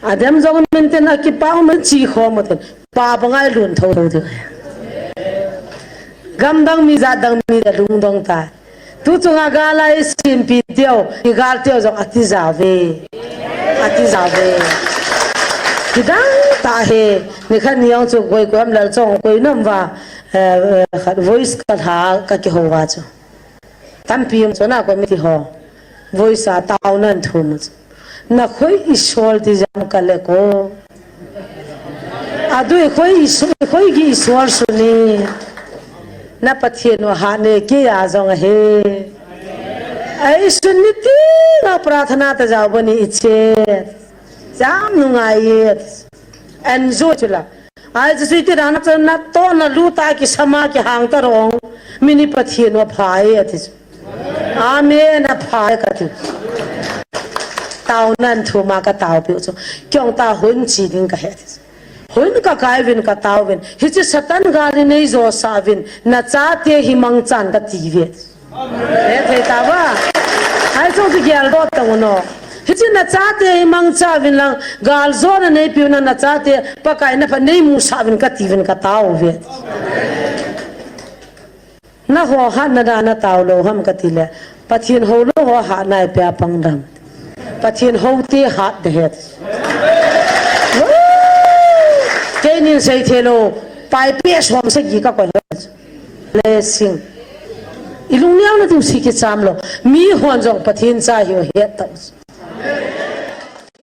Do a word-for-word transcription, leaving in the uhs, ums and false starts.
Adem jong min tin, akipah min chi khom tin. Pa bangai lun tho tho tin. Gamdang mi jatdang mi le lungdong ta. Tu chunga gal a isimpi teu, igal teu jong ati jao ve. Ati jao ve. Kidang tah e, nikhat ni jong chu koi koi ham lal chong koi nam va, eh, eh, khat voice ka lha ka kihou va chu. Tampi um chu na koi mi ti ho. Voice a taona thum chu. Na khoi isol ti jam ka le ko. Adui khoi isu-, khoi gi isol suni. Na Pathen u hat ne kei a jong ahi. Ai sun ni ti na prarthana ta jao bani iche. Jam nungai et. Enjoy chula. Ai chu sui ti dan chu na to na lu ta kisama kihang ta rong. Mini Pathen u phai ati chu. Amen, aphai kati. Taona thum a ka tao piu chu. Kei jong ta hun chi ding ka he. Hun ka kai vin ka tao vin. Hiche Satan gal ni nei jo sa vin. Na chate hi mangchan kati ve. He thei ta va. Ai chu ki gel do ta no. Hiche na chate hi mangcha vin lang. Gal jo na nei piu na na chate Pakai na pha nei mu sa vin kati vin ka tao ve. Na ho hatna dan na tao lou ham kati le. Pathen hou lou ho hatna i pia pang dam. Pathen hou te hat de het. Kei nin sei thei lou. Pai pe som se gi ka koi het. Blessing. I lungneo na tu si kicham lou. Mi hon jong Pathen cha hi het tau.